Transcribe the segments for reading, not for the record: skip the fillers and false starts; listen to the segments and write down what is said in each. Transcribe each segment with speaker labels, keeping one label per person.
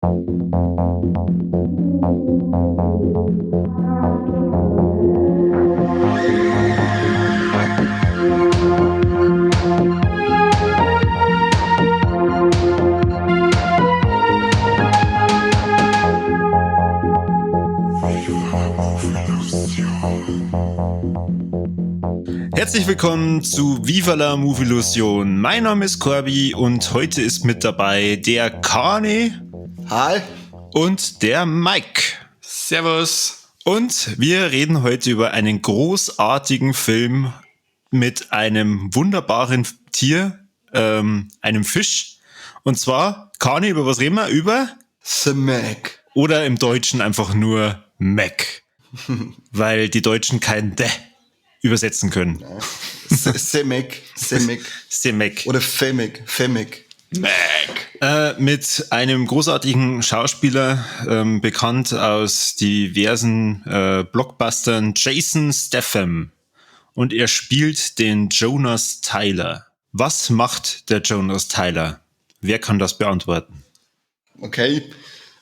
Speaker 1: Herzlich willkommen zu Viva la Movilusion. Mein Name ist Corby und heute ist mit dabei der Kani.
Speaker 2: Hi.
Speaker 1: Und der Mike.
Speaker 3: Servus.
Speaker 1: Und wir reden heute über einen großartigen Film mit einem wunderbaren Tier, einem Fisch. Und zwar, Kani, über was reden wir? Über?
Speaker 2: The Meg.
Speaker 1: Oder im Deutschen einfach nur Meg. Weil die Deutschen kein D übersetzen können.
Speaker 2: Ja. The Meg. The Meg.
Speaker 1: The Meg.
Speaker 2: Oder Femeg. Femeg.
Speaker 3: Meg.
Speaker 1: Mit einem großartigen Schauspieler, bekannt aus diversen Blockbustern, Jason Statham. Und er spielt den Jonas Tyler. Was macht der Jonas Tyler? Wer kann das beantworten?
Speaker 2: Okay,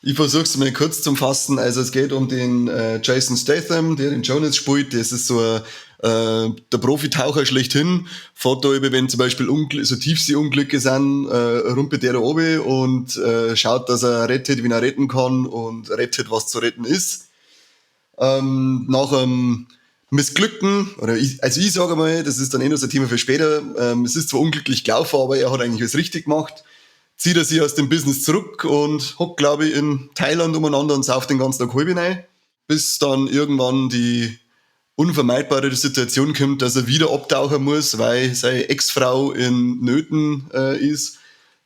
Speaker 2: ich versuch's mal kurz zu fassen. Also es geht um den Jason Statham, der den Jonas spielt. Das ist so ein, der Profitaucher schlechthin. Fährt da über, wenn zum Beispiel so Tiefseeunglücke sind, rumpelt der da oben und schaut, dass er rettet, wenn er retten kann und rettet, was zu retten ist. Nach einem missglückten, oder ich, also ich sage mal, das ist dann eh noch so ein Thema für später, es ist zwar unglücklich gelaufen, aber er hat eigentlich alles richtig gemacht, zieht er sich aus dem Business zurück und hockt, glaube ich, in Thailand umeinander und sauft den ganzen Tag halb rein, bis dann irgendwann die unvermeidbare Situation kommt, dass er wieder abtauchen muss, weil seine Ex-Frau in Nöten ist.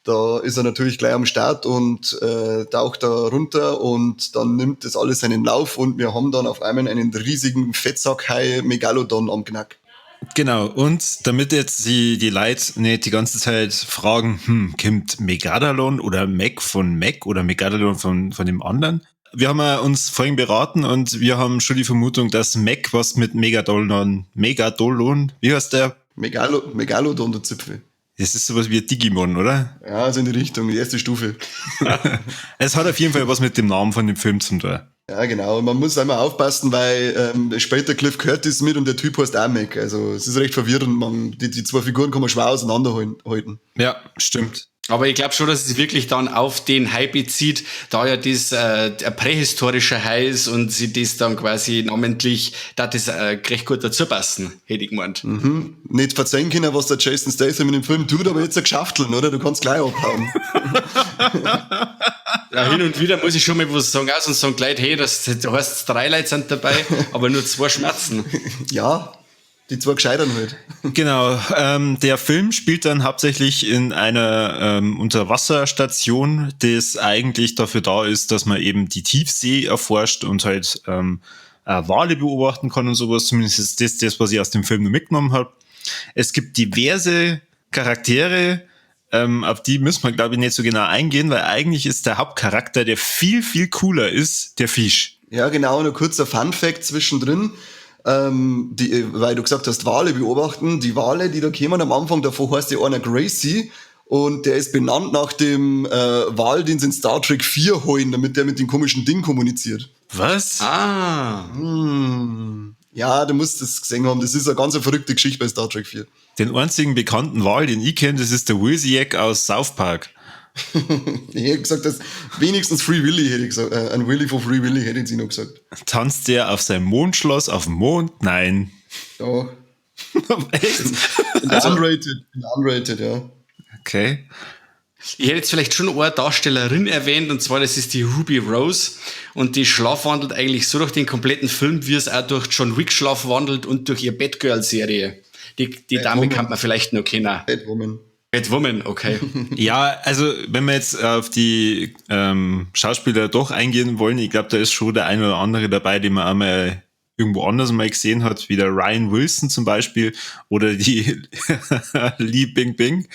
Speaker 2: Da ist er natürlich gleich am Start und taucht da runter und dann nimmt das alles seinen Lauf und wir haben dann auf einmal einen riesigen Fettsack-Hai Megalodon am Knack.
Speaker 1: Genau, und damit jetzt die Leute nicht die ganze Zeit fragen, kommt Megalodon oder Meg von Meg oder Megalodon von dem anderen? Wir haben ja uns vorhin beraten und wir haben schon die Vermutung, dass Meg was mit Megadolon, wie heißt der?
Speaker 2: Megalodon, der Zipfel.
Speaker 1: Das ist sowas wie ein Digimon, oder?
Speaker 2: Ja, so in die Richtung, die erste Stufe.
Speaker 1: Es hat auf jeden Fall was mit dem Namen von dem Film zu tun.
Speaker 2: Ja, genau. Man muss einmal aufpassen, weil später Cliff Curtis mit und der Typ heißt auch Meg. Also es ist recht verwirrend. Die zwei Figuren kann man schwer auseinanderhalten.
Speaker 1: Ja, stimmt.
Speaker 3: Aber ich glaub schon, dass es sich wirklich dann auf den Hai bezieht, da ja das ein prähistorischer Hai ist und sie das dann quasi namentlich, da das recht gut dazu passen, hätte ich gemeint.
Speaker 2: Mhm. Nicht verzeihen können, was der Jason Statham in dem Film tut, aber jetzt ein Geschäfteln, oder? Du kannst gleich abhauen.
Speaker 3: Ja, hin und wieder muss ich schon mal was sagen, auch sonst sagen gleich, hey, das heißt, 3 Leute sind dabei, aber nur 2 Schmerzen.
Speaker 2: Ja. Die zwei Gescheitern halt.
Speaker 1: Genau. Der Film spielt dann hauptsächlich in einer Unterwasserstation, das eigentlich dafür da ist, dass man eben die Tiefsee erforscht und halt Wale beobachten kann und sowas. Zumindest ist das, was ich aus dem Film nur mitgenommen habe. Es gibt diverse Charaktere, auf die müssen wir, glaube ich, nicht so genau eingehen, weil eigentlich ist der Hauptcharakter, der viel, viel cooler ist, der Fisch.
Speaker 2: Ja, genau. Nur kurzer Fun-Fact zwischendrin. Weil du gesagt hast, Wale beobachten, die Wale, die da kämen am Anfang, davor heißt die einer Gracie und der ist benannt nach dem Wal, den sie in Star Trek 4 holen, damit der mit dem komischen Ding kommuniziert.
Speaker 1: Was?
Speaker 3: Ah.
Speaker 2: Ja, du musst das gesehen haben, das ist eine ganz verrückte Geschichte bei Star Trek 4.
Speaker 1: Den einzigen bekannten Wal, den ich kenne, das ist der Wilsiak aus South Park.
Speaker 2: Ich hätte gesagt, dass wenigstens Free Willy hätte ich gesagt, ein Willy von Free Willy hätte ich noch gesagt.
Speaker 1: Tanzt der auf seinem Mondschloss auf dem Mond? Nein.
Speaker 2: Doch.
Speaker 1: Echt?
Speaker 2: In Unrated, ja.
Speaker 1: Okay.
Speaker 3: Ich hätte jetzt vielleicht schon eine Darstellerin erwähnt, und zwar das ist die Ruby Rose, und die schlafwandelt eigentlich so durch den kompletten Film, wie es auch durch John Wick schlafwandelt und durch ihr Batgirl-Serie. Die Dame kann man vielleicht noch kennen.
Speaker 2: Batwoman.
Speaker 3: Batwoman, okay.
Speaker 1: Ja, also wenn wir jetzt auf die Schauspieler doch eingehen wollen, ich glaub, da ist schon der ein oder andere dabei, den man einmal irgendwo anders mal gesehen hat, wie der Ryan Wilson zum Beispiel oder die Li Bing Bing.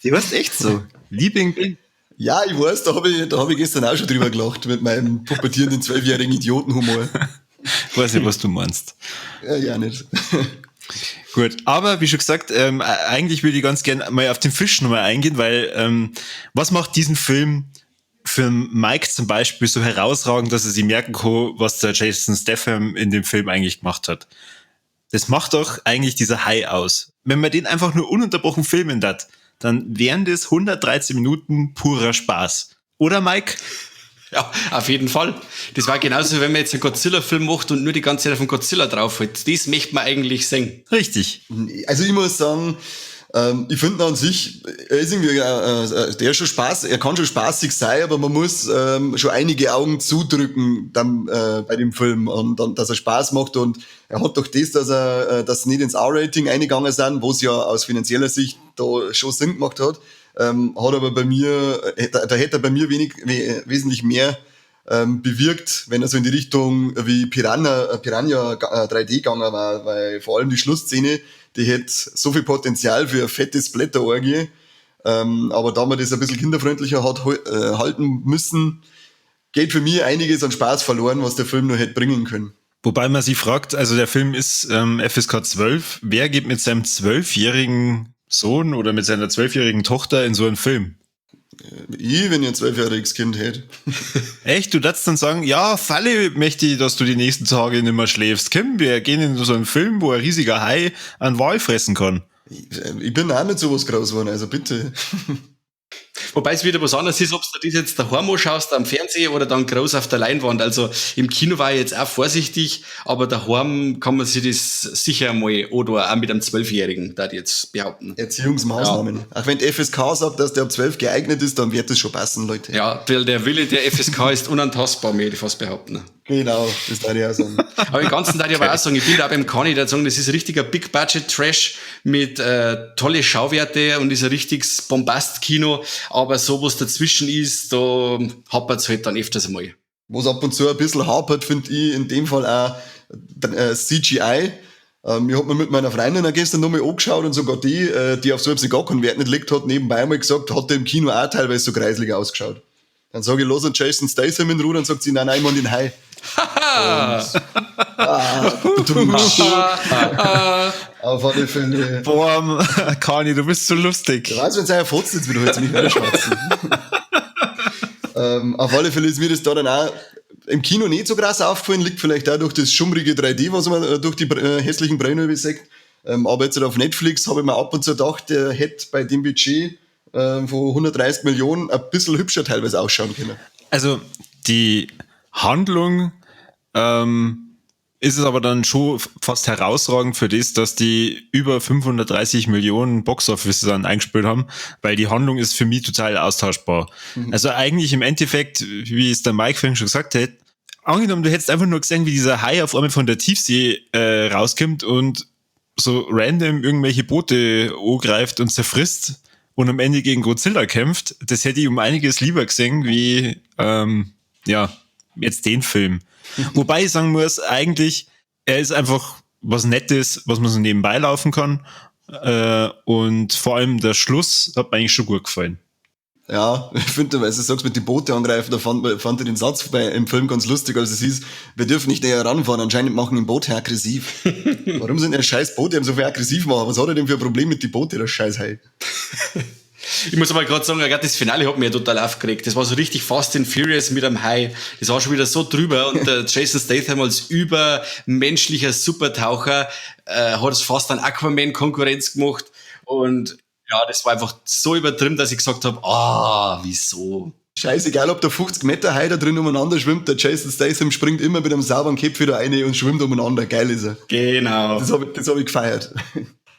Speaker 1: Die heißt echt so. Li Bing Bing.
Speaker 2: Ja, ich weiß, da hab ich gestern auch schon drüber gelacht mit meinem pubertierenden 12-jährigen Idiotenhumor.
Speaker 1: Ich weiß nicht, was du meinst.
Speaker 2: Ja, ja, nicht.
Speaker 1: Gut, aber wie schon gesagt, eigentlich würde ich ganz gern mal auf den Fisch nochmal eingehen, weil was macht diesen Film für Mike zum Beispiel so herausragend, dass er sich merken kann, was der Jason Statham in dem Film eigentlich gemacht hat? Das macht doch eigentlich dieser Hai aus. Wenn man den einfach nur ununterbrochen filmen hat, dann wären das 113 Minuten purer Spaß. Oder, Mike?
Speaker 3: Ja, auf jeden Fall. Das war genauso, wenn man jetzt einen Godzilla-Film macht und nur die ganze Zeit auf den Godzilla draufhält. Das möchte man eigentlich sehen.
Speaker 1: Richtig.
Speaker 2: Also ich muss sagen, ich finde an sich, er ist irgendwie, der ist schon Spaß, er kann schon spaßig sein, aber man muss schon einige Augen zudrücken dann bei dem Film und dann, dass er Spaß macht, und er hat doch das, dass er, dass sie nicht ins R-Rating eingegangen sind, wo es ja aus finanzieller Sicht da schon Sinn gemacht hat, hat aber bei mir, da hätte er bei mir wesentlich mehr bewirkt, wenn er so in die Richtung wie Piranha 3D gegangen war, weil vor allem die Schlussszene, die hätte so viel Potenzial für eine fette Splatter-Orgie, aber da man das ein bisschen kinderfreundlicher hat halten müssen, geht für mich einiges an Spaß verloren, was der Film nur hätte bringen können.
Speaker 1: Wobei man sich fragt, also der Film ist FSK 12, wer geht mit seinem 12-jährigen Sohn oder mit seiner 12-jährigen Tochter in so einen Film?
Speaker 2: Ich, wenn ich ein 12-jähriges Kind hätte.
Speaker 1: Echt? Du darfst dann sagen, ja, Falle möchte ich, dass du die nächsten Tage nicht mehr schläfst. Kim, wir gehen in so einen Film, wo ein riesiger Hai einen Wal fressen kann.
Speaker 2: Ich bin auch nicht sowas groß geworden, also bitte.
Speaker 3: Wobei es wieder was anderes ist, ob du das jetzt daheim anschaust am Fernseher oder dann groß auf der Leinwand. Also im Kino war ich jetzt auch vorsichtig, aber daheim kann man sich das sicher mal oder auch mit einem 12-Jährigen, da ich jetzt behaupten.
Speaker 2: Erziehungsmaßnahmen. Ja. Auch wenn die FSK sagt, dass der ab 12 geeignet ist, dann wird das schon passen, Leute.
Speaker 3: Ja, weil der Wille der FSK ist unantastbar, möchte ich fast behaupten.
Speaker 2: Genau, das darf ich auch sagen.
Speaker 3: Aber im Ganzen darf ich aber auch sagen, ich bin da beim Conny, der sagen, das ist richtiger Big-Budget-Trash mit tolle Schauwerte und ist ein richtiges Bombast-Kino, aber so, was dazwischen ist, da hapert's halt dann öfters einmal.
Speaker 2: Was ab und zu ein bisschen hapert, finde ich in dem Fall auch CGI. Ich hab mir mit meiner Freundin auch gestern nochmal angeschaut und sogar die, die auf so etwas gar keinen Wert nicht gelegt hat, nebenbei mal gesagt, hat der im Kino auch teilweise so kreislig ausgeschaut. Dann sage ich, los und Jason Statham in Ruhe, dann sagt sie, nein, nein, ich mein den Hai. Auf alle Fälle.
Speaker 1: Boah, Kani, du bist so lustig.
Speaker 2: Ich weiß, wenn es euer Fotz jetzt wieder heute nicht mehr schwatzen. Auf alle Fälle ist mir das da dann auch im Kino nicht so krass aufgefallen, liegt vielleicht auch durch das schummrige 3D, was man durch die hässlichen Brillen übersieht. Aber jetzt auf Netflix habe ich mir ab und zu gedacht, der hätte bei dem Budget von 130 Millionen ein bisschen hübscher teilweise ausschauen können.
Speaker 1: Also die Handlung ist es aber dann schon fast herausragend für das, dass die über 530 Millionen Box-Office dann eingespielt haben, weil die Handlung ist für mich total austauschbar. Mhm. Also eigentlich im Endeffekt, wie es der Mike vorhin schon gesagt hat, angenommen, du hättest einfach nur gesehen, wie dieser Hai auf einmal von der Tiefsee rauskommt und so random irgendwelche Boote angreift und zerfrisst und am Ende gegen Godzilla kämpft, das hätte ich um einiges lieber gesehen, wie ja, jetzt den Film. Wobei ich sagen muss, eigentlich, er ist einfach was Nettes, was man so nebenbei laufen kann. Und vor allem der Schluss hat mir eigentlich schon gut gefallen.
Speaker 2: Ja, ich finde, weil du sagst, mit den Boote angreifen, da fand ich den Satz im Film ganz lustig, als es hieß, wir dürfen nicht näher ranfahren, anscheinend machen die Boote aggressiv. Warum sind denn scheiß Boote eben so viel aggressiv machen? Was hat er denn für ein Problem mit den Boote, das scheiß Hai?
Speaker 3: Ich muss aber gerade sagen, gerade das Finale hat mich ja total aufgeregt. Das war so richtig Fast and Furious mit einem Hai. Das war schon wieder so drüber und der Jason Statham als übermenschlicher Supertaucher hat es fast an Aquaman Konkurrenz gemacht und ja, das war einfach so übertrieben, dass ich gesagt habe, wieso?
Speaker 2: Scheißegal, ob der 50 Meter Hai da drin umeinander schwimmt, der Jason Statham springt immer mit einem sauberen Käppi da rein und schwimmt umeinander. Geil ist er.
Speaker 3: Genau.
Speaker 2: Das hab ich gefeiert.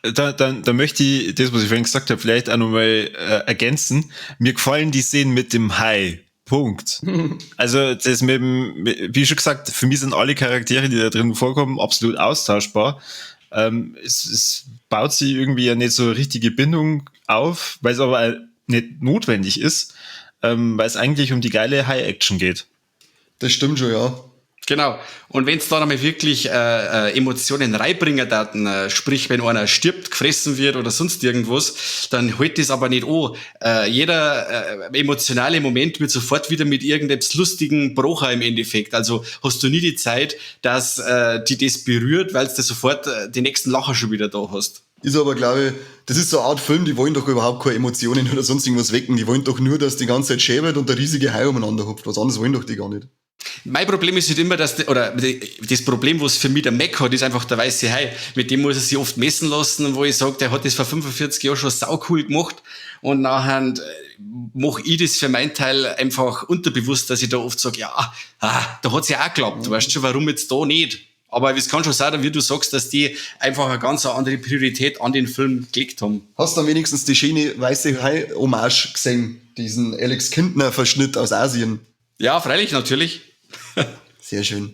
Speaker 1: Da möchte ich das, was ich vorhin gesagt habe, vielleicht auch nochmal ergänzen. Mir gefallen die Szenen mit dem Hai. Punkt. Also das mit dem, wie schon gesagt, für mich sind alle Charaktere, die da drin vorkommen, absolut austauschbar. Es baut sich irgendwie ja nicht so richtige Bindung auf, weil es aber nicht notwendig ist, weil es eigentlich um die geile High-Action geht.
Speaker 2: Das stimmt schon, ja.
Speaker 3: Genau. Und wenn's da einmal wirklich Emotionen reinbringen daten, sprich, wenn einer stirbt, gefressen wird oder sonst irgendwas, dann hält das aber nicht an. Jeder emotionale Moment wird sofort wieder mit irgendetwas lustigen Brocher im Endeffekt. Also hast du nie die Zeit, dass die das berührt, weil du sofort die nächsten Lacher schon wieder da hast.
Speaker 2: Ist aber, glaube ich, das ist so eine Art Film, die wollen doch überhaupt keine Emotionen oder sonst irgendwas wecken. Die wollen doch nur, dass die ganze Zeit schäbert und der riesige Hai umeinander hupft. Was anderes wollen doch die gar nicht.
Speaker 3: Mein Problem ist halt immer, dass, oder das Problem, was für mich der Mac hat, ist einfach der weiße Hai. Mit dem muss er sich oft messen lassen, wo ich sage, der hat das vor 45 Jahren schon saucool gemacht und nachher mache ich das für meinen Teil einfach unterbewusst, dass ich da oft sage, ja, da hat's ja auch geklappt, weißt du schon, warum jetzt da nicht? Aber es kann schon sein, wie du sagst, dass die einfach eine ganz andere Priorität an den Film gelegt haben.
Speaker 2: Hast du dann wenigstens die schöne weiße Hai-Hommage gesehen? Diesen Alex Kintner-Verschnitt aus Asien?
Speaker 3: Ja, freilich, natürlich.
Speaker 2: Sehr schön.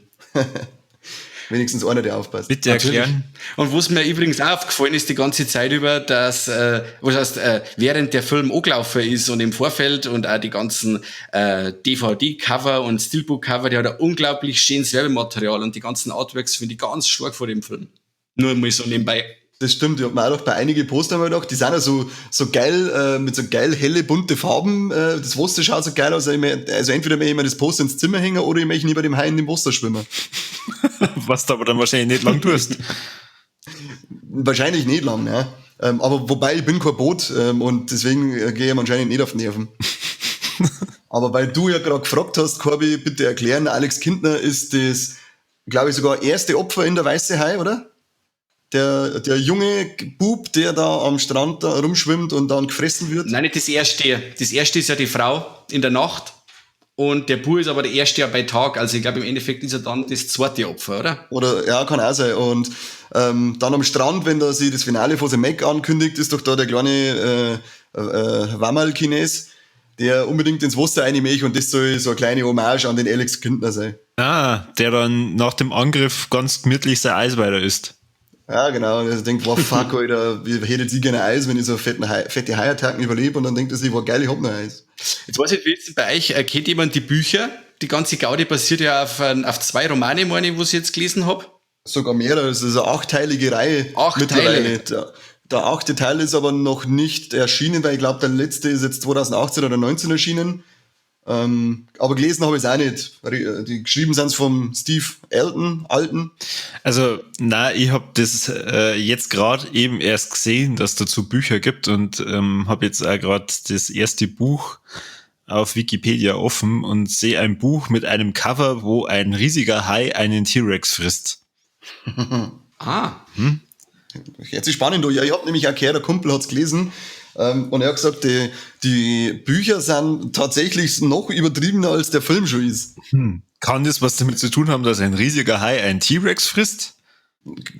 Speaker 2: Wenigstens einer, der aufpasst.
Speaker 1: Bitte erklären.
Speaker 3: Und was mir übrigens auch aufgefallen ist die ganze Zeit über, dass, was heißt, während der Film angelaufen ist und im Vorfeld und auch die ganzen DVD-Cover und Steelbook-Cover, die hat ein unglaublich schönes Werbematerial und die ganzen Artworks finde ich ganz stark vor dem Film. Nur mal so nebenbei.
Speaker 2: Das stimmt, ich hab mir auch noch bei einigen Poster mal gedacht, die sind ja so geil, mit so geil helle, bunte Farben, das Wasser schaut so geil aus, also entweder möchte ich mir das Poster ins Zimmer hängen oder ich möchte nie bei dem Hai in dem Wasser schwimmen.
Speaker 1: Was du aber dann wahrscheinlich nicht lang tust.
Speaker 2: Wahrscheinlich nicht lang, ja. Aber wobei, ich bin kein Boot, und deswegen gehe ich anscheinend nicht auf die Nerven. Aber weil du ja gerade gefragt hast, Corby, bitte erklären, Alex Kintner ist das, glaube ich, sogar erste Opfer in der Weiße Hai, oder? Der junge Bub, der da am Strand da rumschwimmt und dann gefressen wird.
Speaker 3: Nein, nicht das erste. Das erste ist ja die Frau in der Nacht und der Bub ist aber der erste ja bei Tag. Also ich glaube, im Endeffekt ist er dann das zweite Opfer, oder?
Speaker 2: Oder, ja, kann auch sein. Und dann am Strand, wenn da sie das Finale von The Meg ankündigt, ist doch da der kleine Wammerl-Chines, der unbedingt ins Wasser reinmächt und das soll so eine kleine Hommage an den Alex Kintner sein.
Speaker 1: Ah, der dann nach dem Angriff ganz gemütlich sein Eis weiter isst.
Speaker 2: Ja, genau. Und er denkt, wow, fuck, Alter, wie hätte ich gerne Eis, wenn ich so fette Haiattacken überlebe? Und dann denkt er sich, wow, geil, ich hab noch Eis.
Speaker 3: Jetzt weiß ich, wie ist denn bei euch, kennt jemand die Bücher? Die ganze Gaudi basiert ja auf 2 Romane, meine ich, was ich jetzt gelesen hab.
Speaker 2: Sogar mehrere, es ist eine 8-teilige Reihe.
Speaker 3: 8
Speaker 2: mittlerweile.
Speaker 3: Teile.
Speaker 2: Der 8. Teil ist aber noch nicht erschienen, weil ich glaub, der letzte ist jetzt 2018 oder 19 erschienen. Aber gelesen habe ich es auch nicht. Die geschrieben sind's vom Steve Alten.
Speaker 1: Also, na, ich hab das jetzt grad eben erst gesehen, dass es dazu Bücher gibt und hab jetzt auch grad das erste Buch auf Wikipedia offen und sehe ein Buch mit einem Cover, wo ein riesiger Hai einen T-Rex frisst.
Speaker 3: Ah.
Speaker 1: Hm?
Speaker 2: Jetzt ist spannend, du. Ja, ich hab nämlich auch gehört, der Kumpel hat's gelesen. Und er hat gesagt, die Bücher sind tatsächlich noch übertriebener, als der Film schon ist.
Speaker 1: Hm. Kann das was damit zu tun haben, dass ein riesiger Hai einen T-Rex frisst?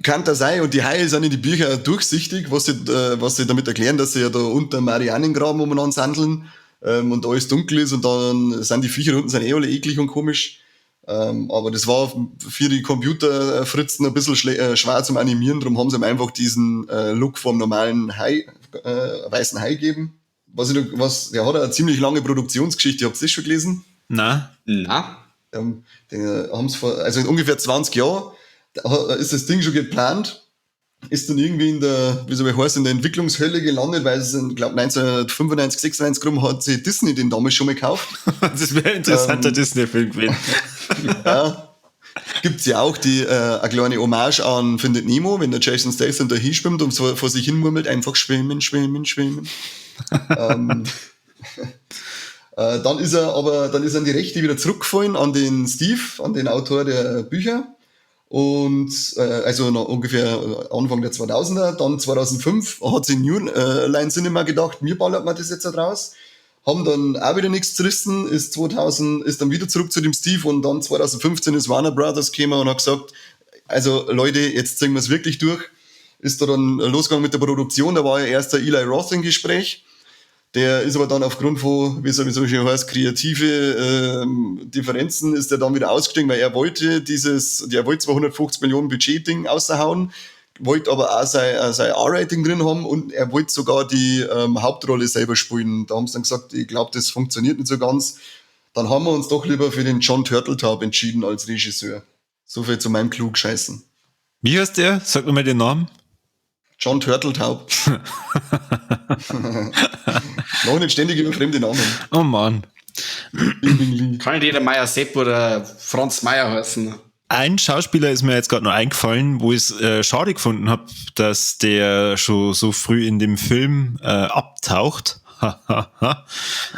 Speaker 2: Kann das sein. Und die Haie sind in die Bücher durchsichtig, was sie damit erklären, dass sie ja da unter Marianengraben umeinander sandeln, und alles dunkel ist und dann sind die Viecher unten sind eh alle eklig und komisch. Aber das war für die Computerfritzen ein bisschen schwer zum Animieren, darum haben sie ihm einfach diesen Look vom normalen Hai, weißen Hai gegeben. Der hat eine ziemlich lange Produktionsgeschichte, habt ihr das schon gelesen?
Speaker 1: Na.
Speaker 3: Na.
Speaker 2: Den haben's vor, also in ungefähr 20 Jahren da ist das Ding schon geplant, ist dann irgendwie in der, wie soll ich heißen, in der Entwicklungshölle gelandet, weil es in, glaub, 1995, 96 rum hat sich Disney den damals schon mal gekauft.
Speaker 1: Das wäre ein interessanter Disney-Film gewesen.
Speaker 2: Ja. Gibt's ja auch eine kleine Hommage an Findet Nemo, wenn der Jason Statham da hinschwimmt und so vor sich hin murmelt, einfach schwimmen, schwimmen, schwimmen. Dann ist er aber, dann ist an die Rechte wieder zurückgefallen an den Steve, an den Autor der Bücher. Und also noch ungefähr Anfang der 2000er, dann 2005 hat sich New Line Cinema gedacht, mir ballert man das jetzt da draus. Haben dann auch wieder nichts zerrissen, ist dann wieder zurück zu dem Steve und dann 2015 ist Warner Brothers gekommen und hat gesagt, also Leute, jetzt ziehen wir es wirklich durch. Ist da dann losgegangen mit der Produktion, da war ja erst der Eli Roth im Gespräch. Der ist aber dann aufgrund von, wie es so schön heißt, kreative Differenzen, ist der dann wieder ausgestiegen, weil er wollte der wollte 250 Millionen Budget-Ding raushauen, wollte aber auch sein R-Rating drin haben und er wollte sogar die Hauptrolle selber spielen. Da haben sie dann gesagt, ich glaube, das funktioniert nicht so ganz. Dann haben wir uns doch lieber für den Jon Turteltaub entschieden als Regisseur. So viel zu meinem Klugscheißen.
Speaker 1: Wie heißt der? Sag nochmal den Namen.
Speaker 2: Jon Turteltaub. Noch nicht ständig über fremde Namen.
Speaker 1: Oh Mann.
Speaker 3: Kann nicht jeder Meier Sepp oder Franz Meier heißen.
Speaker 1: Ein Schauspieler ist mir jetzt gerade noch eingefallen, wo ich es schade gefunden habe, dass der schon so früh in dem Film abtaucht.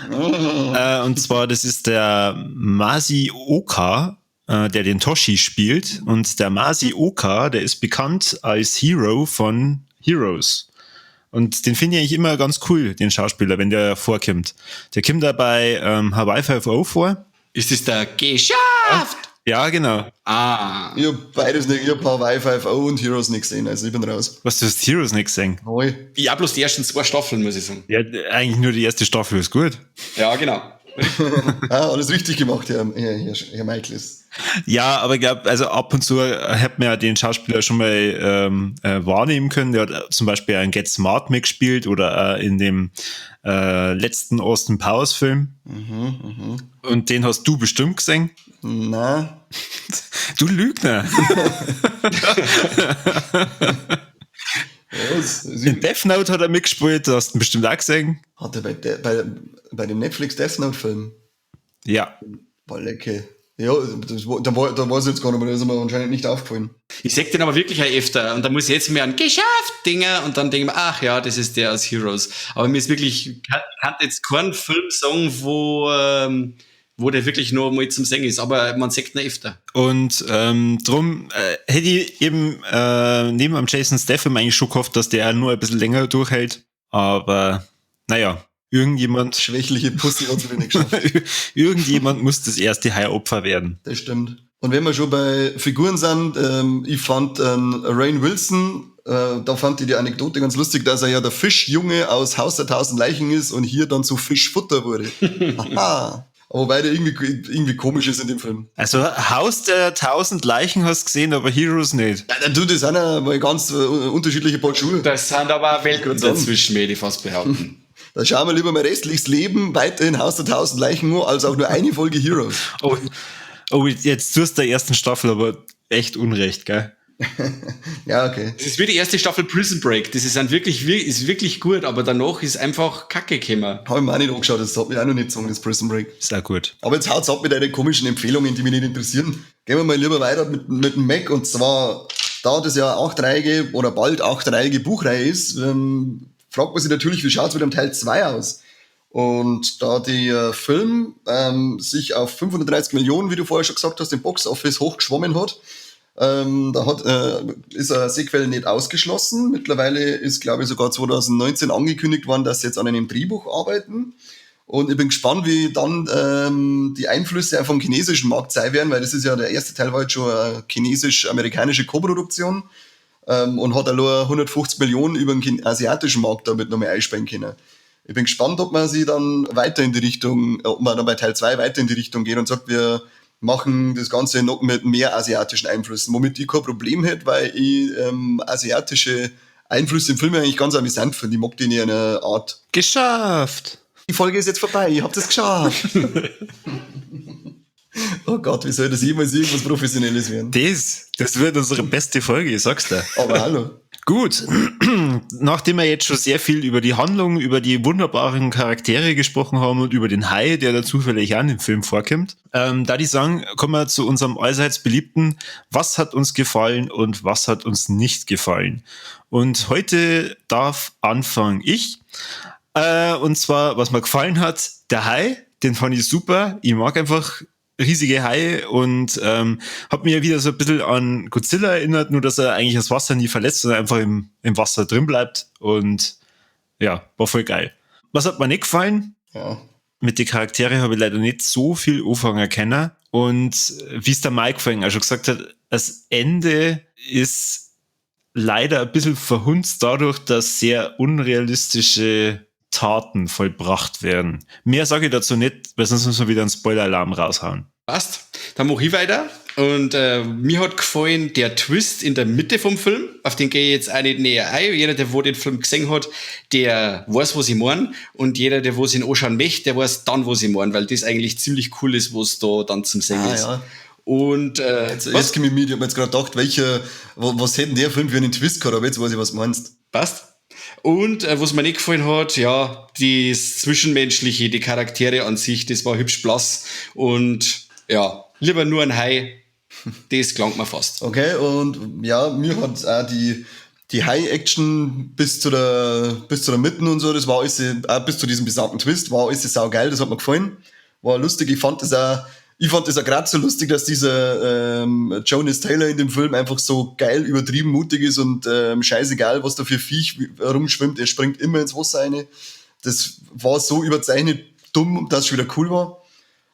Speaker 1: Und zwar, das ist der Masi Oka, der den Toshi spielt. Und der Masi Oka, der ist bekannt als Hero von Heroes. Und den finde ich eigentlich immer ganz cool, den Schauspieler, wenn der vorkommt. Der kommt da bei Hawaii 5.0 vor.
Speaker 3: Ist das der Geschafft?
Speaker 1: Ja, genau.
Speaker 3: Ah.
Speaker 2: Ich hab beides nicht, ich hab Hawaii 5.0 und Heroes nicht gesehen, also ich bin raus.
Speaker 1: Was, du hast Heroes nicht gesehen?
Speaker 2: Neu.
Speaker 3: Ich hab bloß die ersten 2 Staffeln, muss ich sagen.
Speaker 1: Ja, eigentlich nur die erste Staffel ist gut.
Speaker 3: Ja, genau.
Speaker 2: Ah, alles richtig gemacht, Herr Michaelis.
Speaker 1: Ja, aber ich glaub, also ab und zu hat man ja den Schauspieler schon mal wahrnehmen können. Der hat zum Beispiel einen Get Smart mitgespielt oder in dem letzten Austin Powers Film. Und den hast du bestimmt gesehen?
Speaker 2: Na.
Speaker 1: Du Lügner.
Speaker 2: Ja,
Speaker 1: in Death Note hat er mitgespielt, das hast du bestimmt auch gesehen.
Speaker 2: Hat er bei dem Netflix Death Note Film?
Speaker 1: Ja.
Speaker 2: Boah, lecker. Ja, da war es jetzt gar nicht mehr, das ist mir anscheinend nicht aufgefallen.
Speaker 3: Ich seh den aber wirklich auch öfter und da muss ich jetzt mehr an Geschafft-Dinger und dann denke ich mir, ach ja, das ist der aus Heroes. Aber mir ist wirklich, ich kann jetzt keinen Film sagen, wo der wirklich nur mal zum Singen ist, aber man sieht ihn öfter.
Speaker 1: Und drum hätte ich eben neben am Jason Statham eigentlich schon gehofft, dass der nur ein bisschen länger durchhält, aber naja. Irgendjemand.
Speaker 2: Schwächliche Pussy hat es wieder nicht geschafft.
Speaker 1: Irgendjemand muss das erste Hai-Opfer werden.
Speaker 2: Das stimmt. Und wenn wir schon bei Figuren sind, ich fand Rainn Wilson, da fand ich die Anekdote ganz lustig, dass er ja der Fischjunge aus Haus der 1000 Leichen ist und hier dann zu Fischfutter wurde. Aha. Aber wobei der irgendwie komisch ist in dem Film.
Speaker 1: Also Haus der 1000 Leichen hast du gesehen, aber Heroes nicht.
Speaker 2: Ja, du, das sind ja mal ganz unterschiedliche Paar Schuhe.
Speaker 3: Das sind aber Welten dazwischen, würde ich fast behaupten.
Speaker 2: Da schauen wir lieber mein restliches Leben weiterhin Haus der 1000 Leichen nur, als auch nur eine Folge Heroes.
Speaker 1: Oh, jetzt tust du der ersten Staffel aber echt Unrecht, gell?
Speaker 2: Ja, okay.
Speaker 3: Das ist wie die erste Staffel Prison Break. Das ist dann wirklich, ist wirklich gut, aber danach ist einfach Kacke gekommen.
Speaker 2: Hab ich mir auch nicht angeschaut, das hat mich auch noch nicht gezogen, das Prison Break.
Speaker 1: Ist auch gut.
Speaker 2: Aber jetzt haut's ab mit deinen komischen Empfehlungen, die mich nicht interessieren. Gehen wir mal lieber weiter mit dem Mac, und zwar, da das ja 8-reihige oder bald 8-reihige Buchreihe ist, fragt man sich natürlich, wie schaut's mit dem Teil 2 aus? Und da der Film sich auf 530 Millionen, wie du vorher schon gesagt hast, im Box-Office hochgeschwommen hat, ist eine Sequel nicht ausgeschlossen. Mittlerweile ist, glaube ich, sogar 2019 angekündigt worden, dass sie jetzt an einem Drehbuch arbeiten. Und ich bin gespannt, wie dann die Einflüsse auch vom chinesischen Markt sein werden, weil das ist ja, der erste Teil war jetzt schon eine chinesisch-amerikanische Koproduktion. Und hat allein 150 Millionen über den asiatischen Markt damit nochmal einsparen können. Ich bin gespannt, ob man sich dann weiter in die Richtung, ob man dann bei Teil 2 weiter in die Richtung geht und sagt, wir machen das Ganze noch mit mehr asiatischen Einflüssen, womit ich kein Problem hätte, weil ich asiatische Einflüsse im Film eigentlich ganz amüsant finde. Ich mag die in einer Art.
Speaker 1: Geschafft!
Speaker 2: Die Folge ist jetzt vorbei, ich hab das geschafft! Oh Gott, wie soll das jemals irgendwas Professionelles werden?
Speaker 1: Das wird unsere beste Folge, ich sag's dir.
Speaker 2: Aber hallo.
Speaker 1: Gut, nachdem wir jetzt schon sehr viel über die Handlung, über die wunderbaren Charaktere gesprochen haben und über den Hai, der da zufällig auch in dem Film vorkommt, da die sagen, kommen wir zu unserem allseits beliebten, was hat uns gefallen und was hat uns nicht gefallen. Und heute darf anfangen ich. Und zwar, was mir gefallen hat, der Hai, den fand ich super. Ich mag einfach riesige Haie und hat mir wieder so ein bisschen an Godzilla erinnert, nur dass er eigentlich das Wasser nie verletzt, sondern einfach im Wasser drin bleibt und ja, war voll geil. Was hat mir nicht gefallen?
Speaker 2: Ja.
Speaker 1: Mit den Charaktere habe ich leider nicht so viel anfangen können und wie es der Mike vorhin auch schon gesagt hat, das Ende ist leider ein bisschen verhunzt dadurch, dass sehr unrealistische Taten vollbracht werden. Mehr sage ich dazu nicht, weil sonst müssen wir wieder einen Spoiler-Alarm raushauen.
Speaker 3: Passt. Dann mache ich weiter. Und mir hat gefallen der Twist in der Mitte vom Film, auf den gehe ich jetzt auch nicht näher ein. Jeder, der wo den Film gesehen hat, der weiß, was ich meine. Und jeder, der wo ihn anschauen möchte, der weiß dann, was ich meine, weil das eigentlich ziemlich cool ist, was da dann zum Sehen ist.
Speaker 2: Ja.
Speaker 3: Und
Speaker 2: Jetzt komme ich mit, ich hab mir jetzt gerade gedacht, was hätten der Film für einen Twist gehabt, aber jetzt weiß ich, was du meinst.
Speaker 3: Passt. Und was mir nicht gefallen hat, ja, das Zwischenmenschliche, die Charaktere an sich, das war hübsch blass und ja, lieber nur ein Hai, das klang mir fast.
Speaker 2: Okay, und ja, mir hat auch die Hai-Action bis zu der Mitte und so, das war alles, auch bis zu diesem besagten Twist, war alles saugeil, das hat mir gefallen. War lustig, ich fand das auch gerade so lustig, dass dieser Jonas Taylor in dem Film einfach so geil übertrieben mutig ist und scheißegal, was da für Viech rumschwimmt, er springt immer ins Wasser rein. Das war so überzeichnet dumm, dass es schon wieder cool war.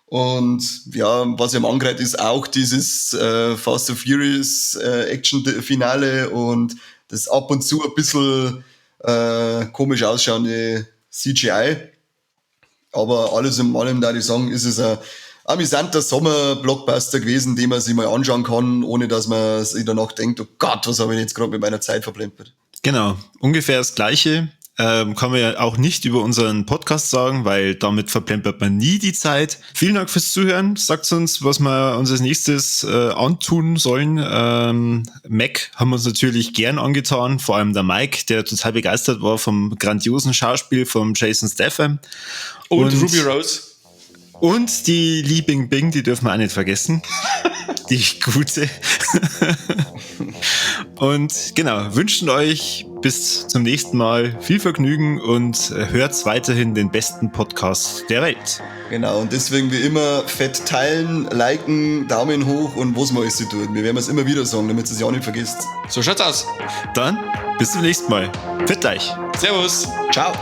Speaker 2: Und ja, was ich am angereiht ist, auch dieses Fast and Furious Action-Finale und das ab und zu ein bisschen komisch ausschauende CGI. Aber alles in allem, da ich sagen, ist es ein amüsanter Sommer-Blockbuster gewesen, den man sich mal anschauen kann, ohne dass man sich danach denkt, oh Gott, was habe ich jetzt gerade mit meiner Zeit verplempert.
Speaker 1: Genau, ungefähr das Gleiche. Kann man ja auch nicht über unseren Podcast sagen, weil damit verplempert man nie die Zeit. Vielen Dank fürs Zuhören. Sagt uns, was wir uns als nächstes antun sollen. Meg haben wir uns natürlich gern angetan, vor allem der Mike, der total begeistert war vom grandiosen Schauspiel vom Jason Statham.
Speaker 3: Und Ruby Rose.
Speaker 1: Und die Li Bing Bing, die dürfen wir auch nicht vergessen. Die gute. Und genau, wünschen euch bis zum nächsten Mal viel Vergnügen und hört weiterhin den besten Podcast der Welt.
Speaker 2: Genau, und deswegen wie immer fett teilen, liken, Daumen hoch und was man alles so tut. Wir werden es immer wieder sagen, damit ihr es ja auch nicht vergisst.
Speaker 3: So schaut's aus.
Speaker 1: Dann bis zum nächsten Mal. Pfiat euch.
Speaker 3: Servus.
Speaker 2: Ciao.